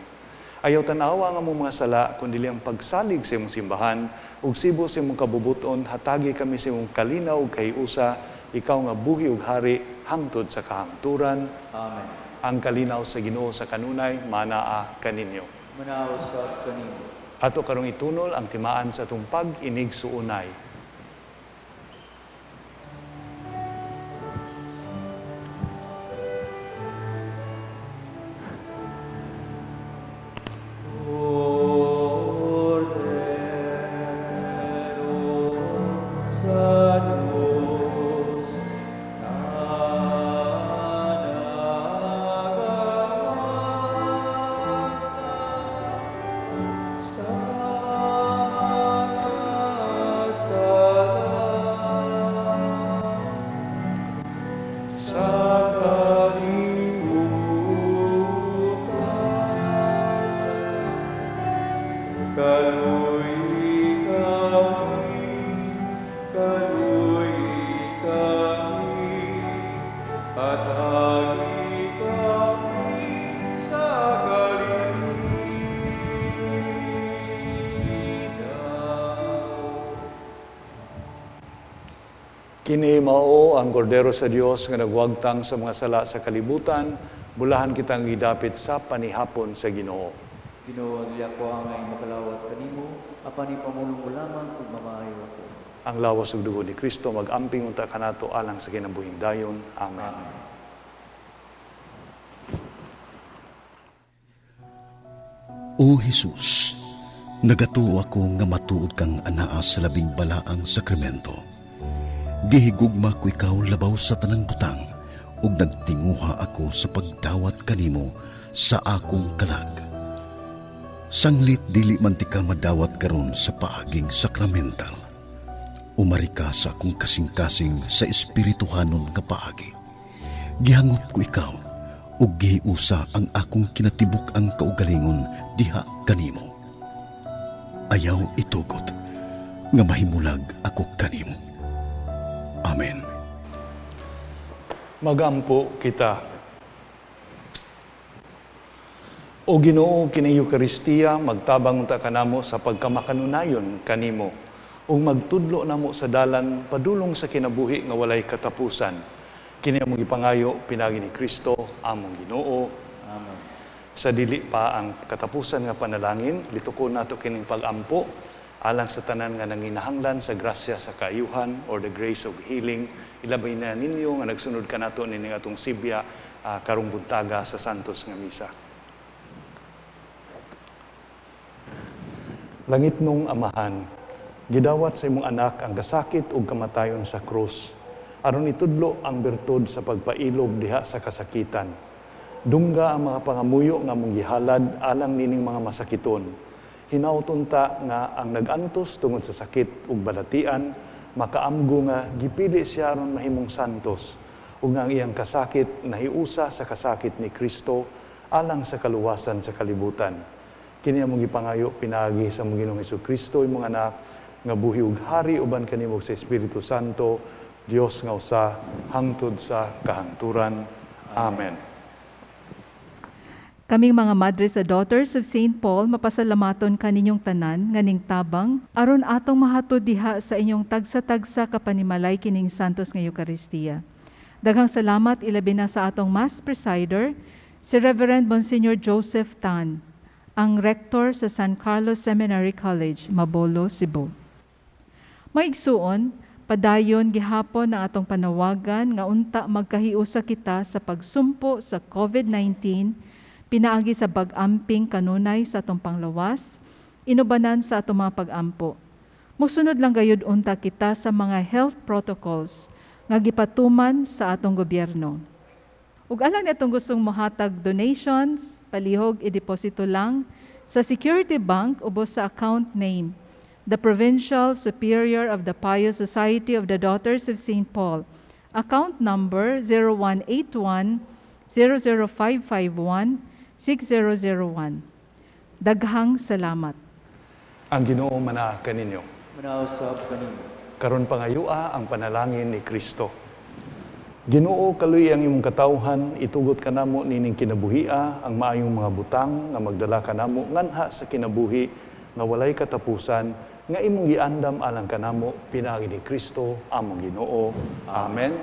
Ayaw tan-awa ang among mga sala, kundi ang pagsalig sa imong simbahan, ug sibo sa imong kabubuton, hatagi kami sa imong kalinaw ug kahiusa, ikaw nga buhi ug hari, hangtod sa kahangturan. Amen. Ang kalinaw sa Ginoo sa kanunay, manaa kaninyo. Manaa usab kanimo. Ato karong itunol ang timaan sa atong pag-inigsuonay. Kordero sa Diyos na nagawagtang sa mga sala sa kalibutan. Kaluoyi kami, kaluoyi kami, hatagi kami sa kalinaw. Kini mao ang kordero sa Dios nga nagwagtang sa mga sala sa kalibutan, bulahan kitang gidapit sa panihapon sa Ginoo. Ginoo, dili ako angay makalawat kanimo, apan ipamulong mo lamang ug mamaayo ako. Ang lawas ug dugo ni Kristo mag-amping unta kanato alang sa kinabuhing dayon. Amen. Amen. O Jesus, nagatuo ako nga matuod kang anaa sa labing balaang sakramento. Gihigugma ko ikaw labaw sa tanang butang ug nagtinguha ako sa pagdawat kanimo sa akong kalag. Sanglit dili man ti ka madawat karon sa paaging sakramental. Umari ka sa akong kasing-kasing sa espirituhanon nga paagi. Gihangop ko ikaw ug gihiusa ang akong kinatibuk-ang kaugalingon diha kanimo. Ayaw itugot nga mahimulag ako kanimo. Amen. Magampo kita. O Ginoo, kini Eukaristiya, magtabang unta kanamo sa pagkamakanunayon kanimo, ug magtudlo namo sa dalan padulong sa kinabuhi nga walay katapusan. Kini among gipangayo pinaagi ni Kristo among Ginoo. Amen. Sa dili pa ang katapusan nga panalangin, litukon nato kining pag-ampo alang sa tanan nga nanginahanglan sa grasya sa kaayuhan or the grace of healing. Ilabay na ninyo nga nagsunod kanato nining atong sibya karong buntaga sa Santos nga Misa. Langit nung Amahan, gidawat sa imong anak ang kasakit ug kamatayon sa krus, aron itudlo ang bertud sa pagpailob diha sa kasakitan. Dungga ang mga pangamuyo nga among gihalad alang nining mga masakiton. Hinaut unta nga ang nag-antos tungod sa sakit ug balatian, makaamgo nga gipili siya aron mahimong santos, ug nga ang iyang kasakit nahiusa sa kasakit ni Kristo alang sa kaluwasan sa kalibutan. Kini among gipangayo pinaagi sa among Ginoong Hesukristo, imong anak, nga buhi ug hari uban kanimo sa Espiritu Santo, Dios nga usa hangtod sa kahangturan. Amen. Kaming mga Madres sa Daughters of Saint Paul, mapasalamaton kaninyong tanan nga ning tabang aron atong mahatod diha sa inyong tagsa-tagsa kapanimalay kining Santos nga Eukaristiya. Daghang salamat ilabi na sa atong Mass Presider, Si Reverend Monsignor Joseph Tan, ang rector sa San Carlos Seminary College, Mabolo, Cebu. Maigsuon, padayon gihapon ang atong panawagan nga unta magkahiusa kita sa pagsumpo sa COVID-19 pinaagi sa pag-amping kanunay sa atong panglawas, inubanan sa atong mga pag-ampo. Musunod lang gayud unta kita sa mga health protocols nga gipatuman sa atong gobyerno. Ug alang natong gustong mohatag donations, palihog ideposito lang sa Security Bank ubos sa account name, the Provincial Superior of the Pious Society of the Daughters of St. Paul. Account number 0181 00551 6001. Daghang salamat. Ang Ginoo manaa kaninyo. Manausab kanimo. Karon pangayua ang panalangin ni Kristo. Ginoo, kaluy ang imong katawhan, itugot kanamo nining kinabuhia ang maayong mga butang nga magdala kanamo nganha sa kinabuhi nga walay katapusan nga imong giandam alang kanamo pinaagi ni Kristo among Ginoo. Amen.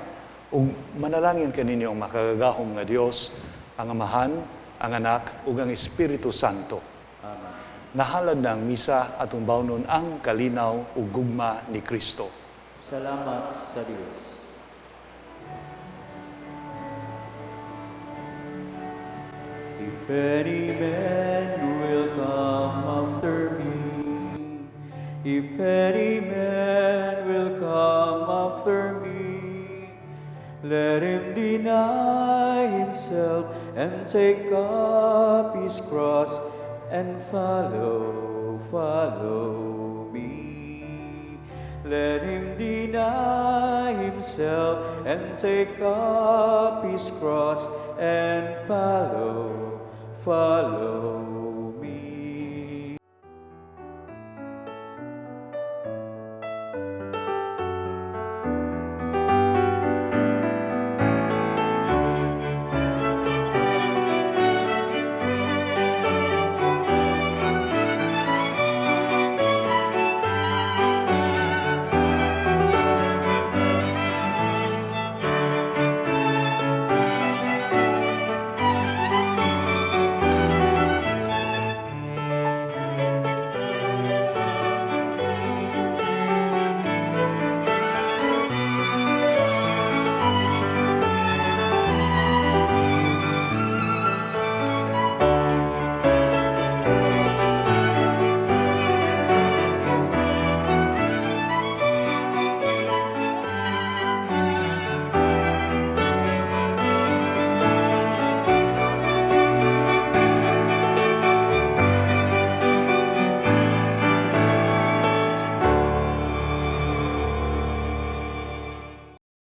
Ug manalangin kaninyo ang makagagahom nga Dios, ang Amahan, ang Anak ug ang Espiritu Santo. Amen. Nahalad ng misa atong bawnon ang kalinaw ug gugma ni Kristo. Salamat sa Dios. If any man will come after me, if any man will come after me, let him deny himself and take up his cross and follow, follow me. Let him deny himself and take up his cross and follow, follow.